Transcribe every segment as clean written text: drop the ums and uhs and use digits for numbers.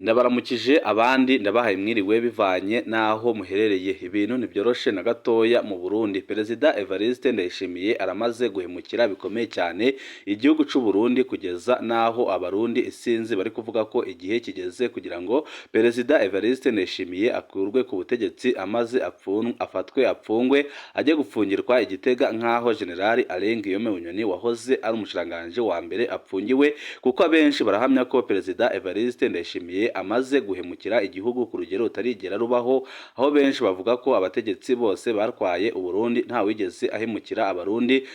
Ndabaramukije, abandi ndabahaye mwiriwe bivanye n'aho muherereye. Ibintu ntibyoroshe na gatoya mu Burundi. Perezida Evariste Ndayishimiye aramaze guhemukira bikomeye cyane igihugu c'u Burundi, kugeza n'aho Abarundi isinzi bari kuvuga ko igihe kigeze kugira ngo Perezida Evariste Ndayishimiye akurwe ku butegetsi, amaze afatwe, apfungwe, ajye gupfungirwa i Gitega nk'aho General Alain Guillaume Bunyoni wahoze ari umushikiranganji wa mbere apfungiwe, kuko abenshi barahamya ko Perezida Evariste Ndayishimiye amaze guhemukira igihugu ku rugero rutarigera rubaho, aho benshi bavuga ko abategetsi bose batwaye Uburundi ntawigeze ahemukira Abarundi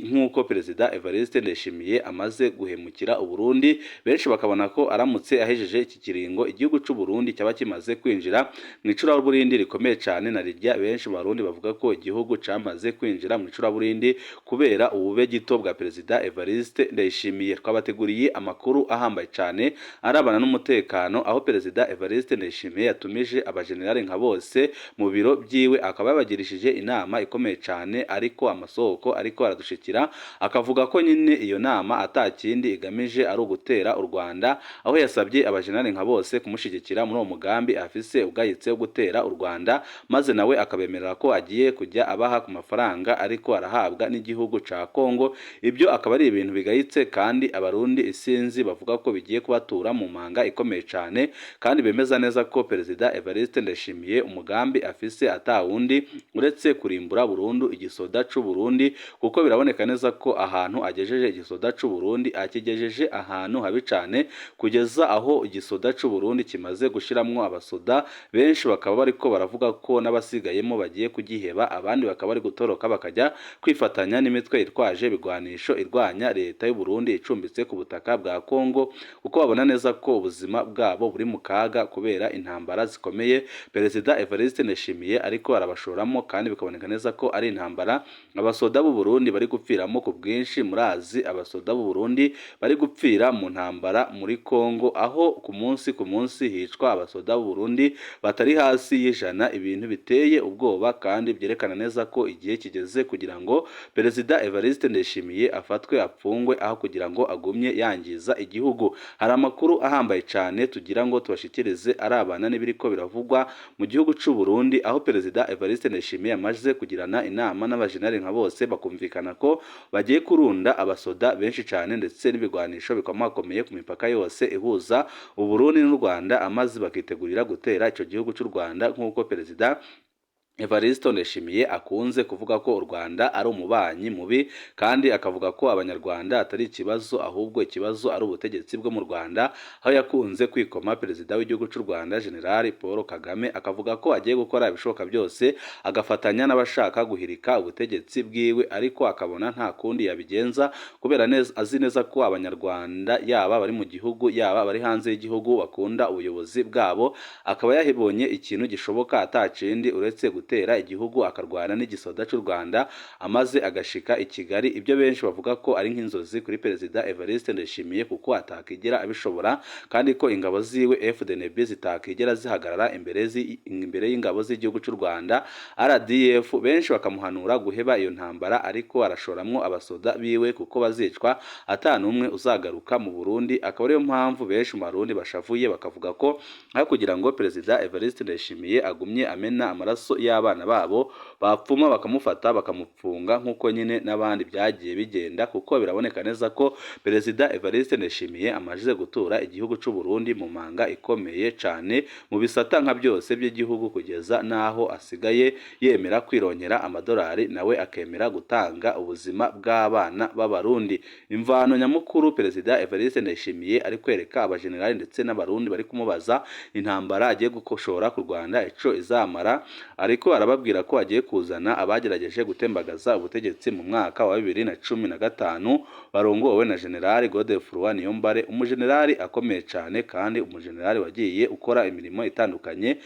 nk'uko Perezida Evariste Ndayishimiye amaze guhemukira Uburundi. Benshi bakabona ko aramutse ahejeje iki kiringo, igihugu c'u Burundi cyaba kimaze kwinjira mu icuraburindi rikomeye cyane. Na rirya benshi mu Barundi bavuga ko igihugu camaze kwinjira mu icuraburindi kubera ubube gito bwa Perezida Evariste Ndayishimiye. Twabateguriye amakuru ahambaye cyane arabana n'umutekano, aho Perezida Evariste Ndayishimiye yatumije abajenerali nka bose mu biro byiwe, akaba yabagirishije inama ikomeye cyane. Ariko amasoko ariko aradushikira akavuga ko nyine iyo nama atakindi igamije ari ugutera u Rwanda, aho yasabye abajenerali nka bose kumushigikira muri uwo mugambi afise ugayitse wo gutera u Rwanda, maze nawe akabemerera ko agiye kujya abaha ku mafaranga ariko arahabwa n'igihugu ca Kongo. Ibyo akaba ari ibintu bigayitse, kandi Abarundi isinzi bavuga ko bigiye kubatura mu manga ikomeye cyane, kandi bemeza neza ko Perezida Evariste Ndayishimiye umugambi afise atawundi uretse kurimbura burundu igisoda c'u Burundi, kuko biraboneka neza ko ahantu agejeje igisoda c'u Burundi akigejeje ahantu habi cane, kugeza aho igisoda c'u Burundi kimaze gushiramwo abasoda benshi, bakaba bariko baravuga ko n'abasigayemo bagiye kugiheba, abandi bakaba bari gutoroka bakajya kwifatanya n'imitwe itwaje ibigwanisho irwanya leta y'u Burundi icumbitse ku butaka bwa Kongo, kuko babona neza ko ubuzima bwabo buri mu kaga kubera intambara zikomeye Perezida Evariste Ndayishimiye ariko arabashoramo, kandi bikaboneka neza ko ari intambara abasoda b'u Burundi bari gupfiramo ku bwinshi. Murazi abasoda b'u Burundi bari gupfira mu ntambara muri Kongo, aho ku munsi ku munsi hicwa abasoda b'u Burundi batari hasi y'100, ibintu biteye ubwoba kandi byerekana neza ko igihe kigeze kugira ngo Perezida Evariste Ndayishimiye afatwe, apfungwe, aho kugira ngo agumye yangiza igihugu. Hari amakuru ahambaye cyane tugira ngo tubashikirize arabana n'ibiriko biravugwa mu gihugu c'u Burundi, aho Perezida Evariste Ndayishimiye amaze kugirana inama n'abajenerali nka bose, bakumvikana ko bagiye kurunda abasoda benshi cyane ndetse n'ibigwanisho bikomakomeye ku mipaka yose ihuza Uburundi n'u Rwanda, amaze bakitegurira gutera ico gihugu c'u Rwanda, nk'uko Perezida Evariste Ndayishimiye akunze kuvuga ko u Rwanda ari umubanyi mubi, kandi akavuga ko Abanyarwanda atari ikibazo, ahubwo ikibazo ari ubutegetsi bwo mu Rwanda, aho yakunze kwikoma Perezida w'igihugu cy'u Rwanda General Paul Kagame, akavuga ko agiye gukora ibishoboka byose agafatanya n'abashaka guhirika ubutegetsi bwiwe, ariko akabona nta kundi yabigenza kubera neza azi neza ko Abanyarwanda, yaba bari mu gihugu yaba bari hanze y'igihugu, bakunda ubuyobozi bwabo. Akaba yahibonye ikintu gishoboka atakindi uretse gutera igihugu, akarwana n'igisoda cy'u Rwanda, amaze agashika i Kigali. Ibyo benshi bavuga ko ari nk'inzozi kuri Perezida Evariste Ndayishimiye, kuko atakigera abishobora, kandi ko ingabo ziwe FDNB zitakigera zihagarara imbere y'ingabo z'igihugu cy'u Rwanda RDF. Benshi bakamuhanura guheba iyo ntambara ariko arashoramwo abasoda biwe, kuko bazicwa atanumwe uzagaruka mu Burundi. Akaba ariyo mpamvu benshi mu Barundi bashavuye, bakavuga ko aho kugira ngo Perezida Evariste Ndayishimiye agumye amena amaraso y'abana babo, bapfuma bakamufata bakamupfunga nk'uko nyine n'abandi byagiye bigenda, kuko biraboneka neza ko Perezida Evariste Ndayishimiye amaze gutura igihugu c'u Burundi mu manga ikomeye cane mu bisata nka byose by'igihugu, kugeza n'aho asigaye yemera kwironkera amadolari, nawe akemera gutanga ubuzima bw'abana b'Abarundi. Imvano nyamukuru Perezida Evariste Ndayishimiye ari kwereka abajenerali ndetse n'Abarundi bari kumubaza intambara agiye gukoshora ku Rwanda ico izamara, ariko arababwira ko agiye kuzana abagerageje gutembagaza ubutegetsi mu mwaka wa 2015 barongowe na General Godefroid Niyombare, umujenerali akomeye cyane kandi umujenerali wagiye ukora imirimo itandukanye.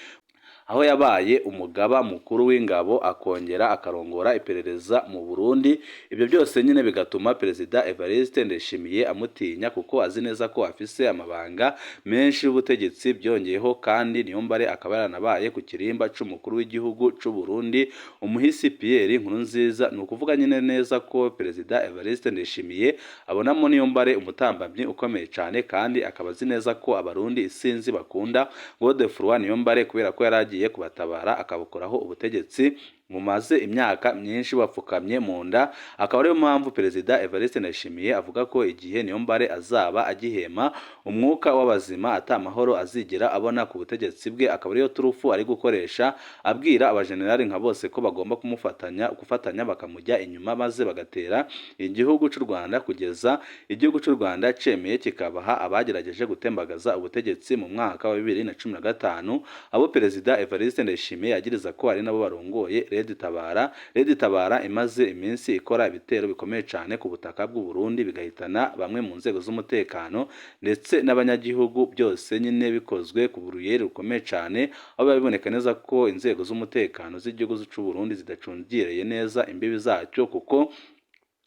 aho yabaye umugaba mukuru w'ingabo akongera akarongora iperereza mu Burundi. Ibyo byose nyine bigatuma Perezida Evariste Ndayishimiye amutinya kuko azi neza ko afise amabanga menshi y'ubutegetsi. Byongeyeho kandi Niyombare akaba yaranabaye ku kirimba c'umukuru w'igihugu c'u Burundi umuhisi Pierre Nkurunziza. Ni ukuvuga nyine neza ko Perezida Evariste Ndayishimiye abonamo Niyombare umutambamyi ukomeye cyane, kandi akaba azi neza ko Abarundi isinzi bakunda Godefroid Niyombare kubera ko yari agiye kubatabara akabukoraho ubutegetsi mumaze imyaka myinshi bapfukamye mu nda. Akaba ariyo mpamvu Perezida Evariste Ndayishimiye avuga ko igihe Niyombare azaba agihema umwuka w'abazima ata mahoro azigera abona ku butegetsi bwe. Akaba ariyo turufu ari gukoresha abwira abajenerali nka bose ko bagomba kumufatanya gufatanya bakamujya inyuma, maze bagatera igihugu cy'u Rwanda kugeza igihugu cy'u Rwanda cemeye kikabaha abagerageje gutembagaza ubutegetsi mu mwaka wa 2015, abo Perezida Evariste Ndayishimiye yagiriza ko ari nabo barongoye Red Tabara. Red Tabara imaze iminsi ikora ibitero bikomeye cyane ku butaka bw'u Burundi, bigahitana bamwe mu nzego z'umutekano ndetse n'abanyagihugu, byose nyine bikozwe ku buruyeri rukomeye cyane, aho biba biboneka neza ko inzego z'umutekano z'igihugu cy'u Burundi zidacungireye neza imbibi zacyo, kuko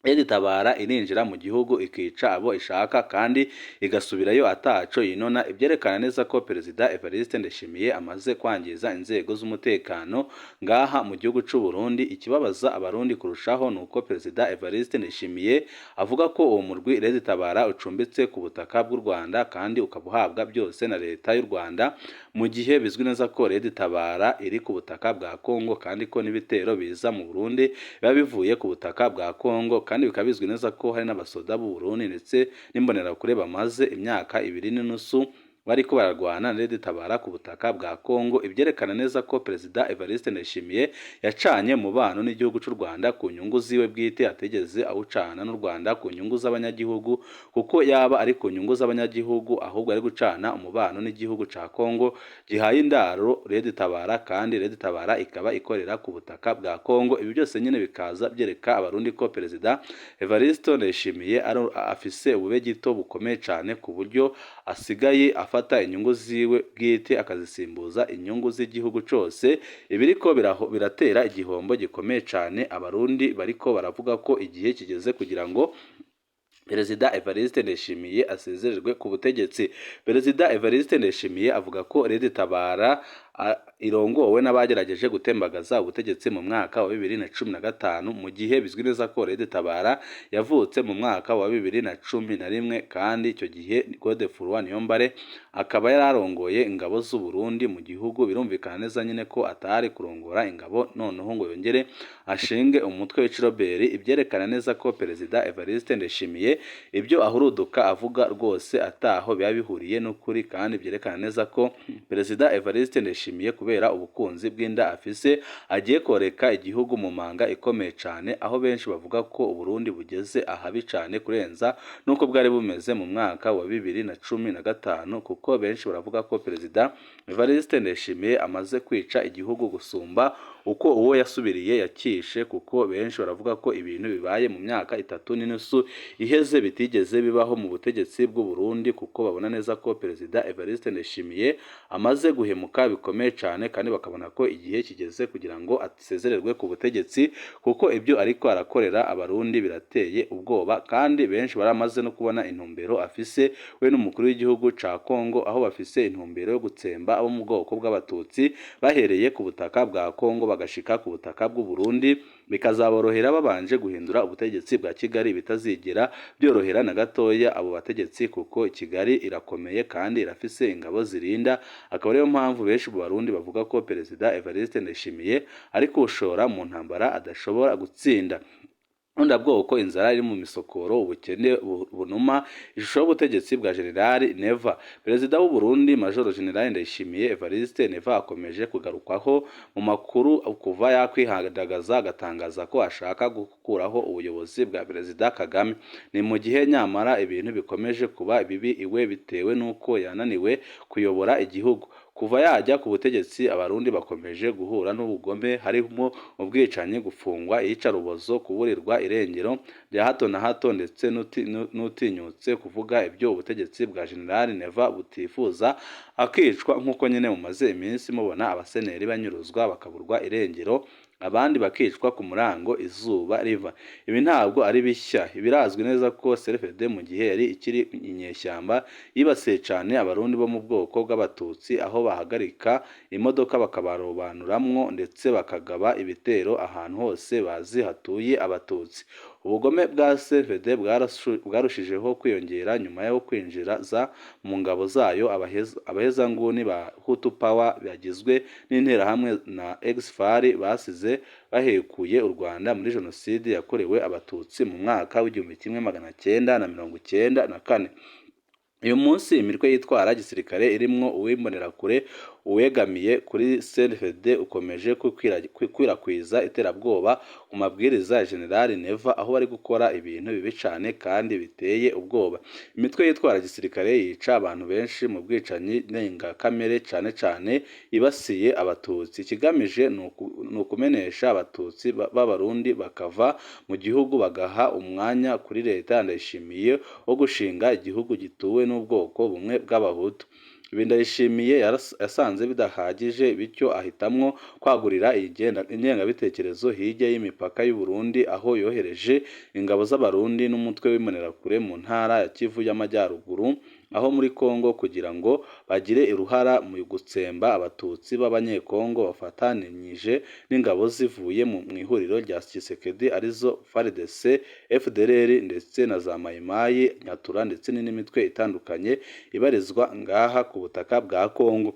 Red Tabara irinjira mu gihugu ikica abo ishaka kandi igasubirayo ataco yinona, ibyerekana neza ko Perezida Evariste Ndayishimiye amaze kwangiza inzego z'umutekano ngaha mu gihugu c'u Burundi. Ikibabaza Abarundi kurushaho ni uko Perezida Evariste Ndayishimiye avuga ko uwo murwi Red Tabara ucumbitse ku butaka bw'u Rwanda kandi ukaba uhabwa byose na leta y'u Rwanda, mu gihe bizwi neza ko Red Tabara iri ku butaka bwa Kongo kandi ko n'ibitero biza mu Burundi biba bivuye ku butaka bwa Kongo, kandi bikaba bizwi neza ko hari n'abasoda b'u Burundi ndetse n'imbonerakure bamaze imyaka 2.5 bariko bararwana na Red Tabara ku butaka bwa Kongo, ibyerekana neza ko Perezida Evariste Ndayishimiye yacanye mubano n'igihugu cy'u Rwanda ku nyungu ziwe bwite, atigeze awucana n'u Rwanda ku nyungu z'abanyagihugu, kuko yaba ari ku nyungu z'abanyagihugu ahubwo ari gucana umubano n'igihugu ca Kongo gihaye indaro Red Tabara, kandi Red Tabara ikaba ikorera ku butaka bwa Kongo. Ibi byose nyine bikaza byereka Abarundi ko Perezida Evariste Ndayishimiye afise ububegito bukomeye cyane, ku buryo asigaye afata inyungu ziwe bwite akazisimbuza inyungu z'igihugu cyose. Ibiriko biratera igihombo gikomeye cyane Abarundi bariko baravuga ko igihe kigeze kugira ngo Perezida Evariste Ndayishimiye asezererwe ku butegetsi. Perezida Evariste Ndayishimiye avuga ko Red Tabara irongowe n'abagerageje gutembagaza ubutegetsi mu mwaka wa 2015, mu gihe bizwi neza ko Red Tabara yavutse mu mwaka wa 2011, kandi icyo gihe Godefroid Niyombare akaba yararongoye ingabo z'u Burundi mu gihugu. Birumvikana neza nyine ko atari kurongora ingabo noneho ngo yongere ashinge umutwe w'iciroberi, ibyerekana neza ko Perezida Evariste Ndayishimiye ibyo ahuruduka avuga rwose ataho biba bihuriye n'ukuri, kandi byerekana neza ko Perezida Evariste Ndayishimiye kubera ubukunzi bw'inda afise agiye koreka igihugu mu manga ikomeye cyane, aho benshi bavuga ko Uburundi bugeze ahabi cyane kurenza n'uko bwari bumeze mu mwaka wa 2015, kuko benshi baravuga ko Perezida Evariste Ndayishimiye amaze kwica igihugu gusumba uko uwo yasubiriye yakishe, kuko benshi baravuga ko ibintu bibaye mu myaka 3.5 iheze bitigeze bibaho mu butegetsi bw'u Burundi, kuko babona neza ko Perezida Evariste Ndayishimiye amaze guhemuka bikomeye cyane, kandi bakabona ko igihe kigeze kugira ngo asezererwe ku butegetsi, kuko ibyo ariko arakorera Abarundi birateye ubwoba, kandi benshi baramaze no kubona intumbero afise we n'umukuru w'igihugu ca Kongo, aho bafise intumbero yo gutsemba abo mu bwoko bw'Abatutsi bahereye ku butaka bwa Kongo bagashika ku butaka bw'u Burundi, bikazaborohera babanje guhindura ubutegetsi bwa Kigali, bitazigera byorohera na gatoya abo bategetsi, kuko Kigali irakomeye kandi irafise ingabo zirinda. Akaba ariyo mpamvu benshi mu Barundi bavuga ko Perezida Evariste Ndayishimiye ari kuwushora mu ntambara adashobora gutsinda. Bwoko inzara iri mu misokoro, ubukene bunuma, ishusho y'ubutegetsi bwa General Neva. Perezida w'u Burundi Major General Ndayishimiye Evariste Neva akomeje kugarukwaho mu makuru kuva yakwihandagaza agatangaza ko ashaka gukuraho ubuyobozi bwa Perezida Kagame. Ni mu gihe nyamara ibintu bikomeje kuba bibi iwe bitewe n'uko yananiwe kuyobora igihugu. Kuva yajya ku butegetsi, Abarundi bakomeje guhura n'ubugome, harimo ubwicanyi, gufungwa, iyicarubozo, kuburirwa irengero bya hato na hato, ndetse n'utinyutse kuvuga ibyo ubutegetsi bwa General Neva butifuza akicwa, nk'uko nyine mumaze iminsi mubona abaseneri banyuruzwa bakaburwa irengero, abandi bakicwa ku murango izuba riva. Ibi ntabwo ari bishya, birazwi neza ko CNDD mu gihe yari ikiri inyeshyamba yibasiye cyane Abarundi bo mu bwoko bw'Abatutsi, aho bahagarika imodoka bakabarobanuramwo ndetse bakagaba ibitero ahantu hose bazi hatuye Abatutsi. Ubugome bwa CNDD bwarushijeho kwiyongera nyuma yo kwinjiza mu ngabo zayo abahezanguni ba Hutu Power bagizwe n'Interahamwe na Ex-FAR basize bahekuye u Rwanda muri Jenoside yakorewe Abatutsi mu mwaka w'1994. Uyu munsi imitwe yitwara gisirikare irimwo uw'Imbonerakure uwegamiye kuri CNDD ukomeje gukwirakwiza iterabwoba ku mabwiriza ya General Neva, aho bari gukora ibintu bibi cyane kandi biteye ubwoba. Imitwe yitwara gisirikare yica abantu benshi mu bwicanyi ndengakamere, cyane cyane ibasiye Abatutsi. Ikigamije ni ukumenesha Abatutsi b'Abarundi bakava mu gihugu, bagaha umwanya kuri leta Ndayishimiye wo gushinga igihugu gituwe n'ubwoko bumwe bw'Abahutu. Ibi Ndayishimiye yasanze bidahagije, bityo ahitamwo kwagurira iyi ingengabitekerezo hirya y'imipaka y'u Burundi, aho yohereje ingabo z'Abarundi n'umutwe w'Imbonerakure mu ntara ya Kivu y'Amajyaruguru, aho muri Kongo, kugira ngo bagire uruhara mu gutsemba Abatutsi b'Abanyekongo bafatanije n'ingabo zivuye mu ihuriro rya Tshisekedi, arizo FARDC, FDLR ndetse na za Mayimayi, Nyatura ndetse n'indi mitwe itandukanye ibarizwa ngaha ku butaka bwa Kongo.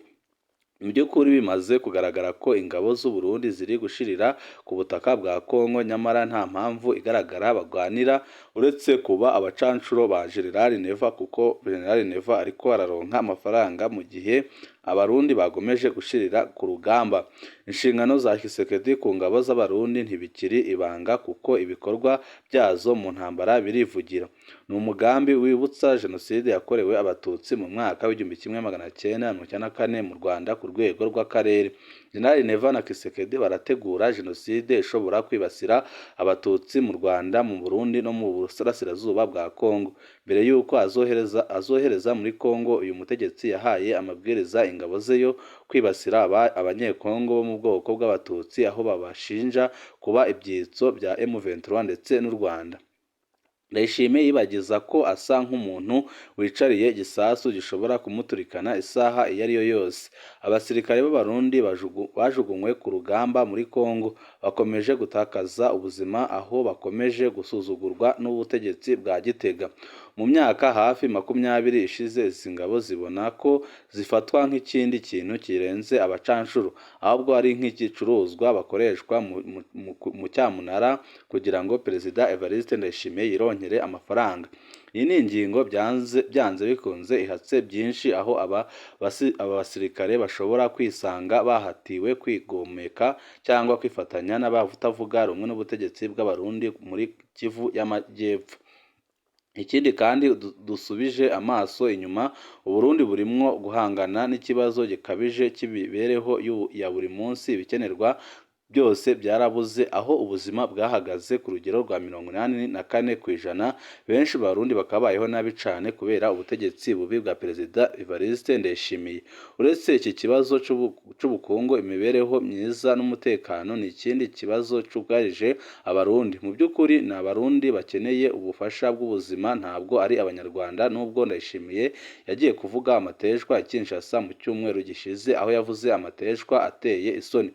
Mu by'ukuri bimaze kugaragara ko ingabo z'u Burundi ziri gushirira ku butaka bwa Kongo, nyamara nta mpamvu igaragara bagwanira uretse kuba abacancuro ba General Neva, kuko General Neva ariko araronka amafaranga mu gihe Abarundi bagomeje gushirira ku rugamba. Inshingano za Tshisekedi ku ngabo z'Abarundi ntibikiri ibanga, kuko ibikorwa byazo mu ntambara birivugira. Ni umugambi wibutsa Jenoside yakorewe Abatutsi mu mwaka w'1994 mu Rwanda ku rwego rw'akarere. General Neva na Tshisekedi barategura Jenoside ishobora kwibasira Abatutsi mu Rwanda, mu Burundi no mu Burasirazuba bwa Kongo. Mbere y'uko azohereza muri Kongo, uyu mutegetsi yahaye amabwiriza ingabo ze yo kwibasira Abanyekongo bo mu bwoko bw'Abatutsi, aho babashinja kuba ibyitso bya M23 ndetse n'u Rwanda. Ndayishimiye yibagiza ko asa nk'umuntu wicariye igisasu gishobora kumuturikana isaha iyo ari yo yose. Abasirikare b'Abarundi bajugunywe ku rugamba muri Kongo bakomeje gutakaza ubuzima, aho bakomeje gusuzugurwa n'ubutegetsi bwa Gitega. Mu myaka hafi 20 ishize, izi ngabo zibona ko zifatwa nk'ikindi kintu kirenze abacanshuro, ahubwo ari nk'igicuruzwa bakoreshwa mu cyamunara kugira ngo Perezida Evariste Ndayishimiye yironkere amafaranga. Iyi ni ingingo byanze bikunze ihatse byinshi, aho aba basirikare bashobora kwisanga bahatiwe kwigomeka cyangwa kwifatanya n'abatavuga rumwe n'ubutegetsi bw'Abarundi muri Kivu y'Amajyepfo. Ikindi kandi, dusubije amaso inyuma, Uburundi burimwo guhangana n'ikibazo gikabije cy'imibereho ya buri munsi. Ibikenerwa byose byarabuze, aho ubuzima bwahagaze ku rugero rwa 84%. Benshi mu Barundi bakaba babayeho nabi cane kubera ubutegetsi bubi bwa Perezida Evariste Ndayishimiye. Uretse iki kibazo c'ubukungu, imibereho myiza n'umutekano ni ikindi kibazo cugarije Abarundi. Mu by'ukuri ni Abarundi bakeneye ubufasha bw'ubuzima, ntabwo ari Abanyarwanda, nubwo Ndayishimiye yagiye kuvuga amateshwa i Kinshasa mu cyumweru gishize, aho yavuze amateshwa ateye isoni.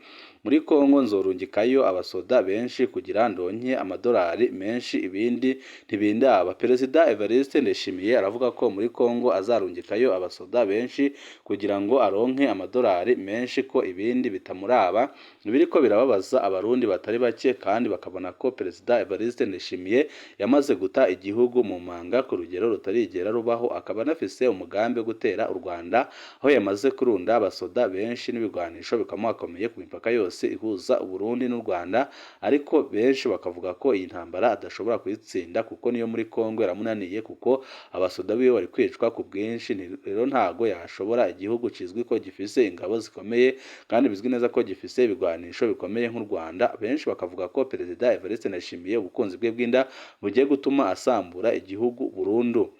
Muri Kongo nzorungikayo abasoda benshi kugira ndonke amadolari menshi, ibindi ntibindaba. Perezida Evariste Ndayishimiye aravuga ko muri Kongo azarungikayo abasoda benshi kugira ngo aronke amadolari menshi, ko ibindi bitamuraba. Ibiriko birababaza Abarundi batari bake, kandi bakabona ko Perezida Evariste Ndayishimiye yamaze guta igihugu mu manga ku rugero rutarigera rubaho, akaba anafise umugambi wo gutera u Rwanda, aho yamaze kurunda abasoda benshi n'ibigwanisho bikomakomeye ku mipaka yose. yose ihuza Uburundi n'u Rwanda. Ariko benshi bakavuga ko iyi ntambara adashobora kuyitsinda, kuko niyo muri Kongo yaramunaniye, kuko abasoda biwe bari kwicwa ku bwinshi. Rero ntago yashobora igihugu kizwi ko gifise ingabo zikomeye kandi bizwi neza ko gifise ibigwanisho bikomeye nk'u Rwanda. Benshi bakavuga ko Perezida Evariste Ndayishimiye ubukunzi bwe bw'inda bugiye gutuma asambura igihugu burundu.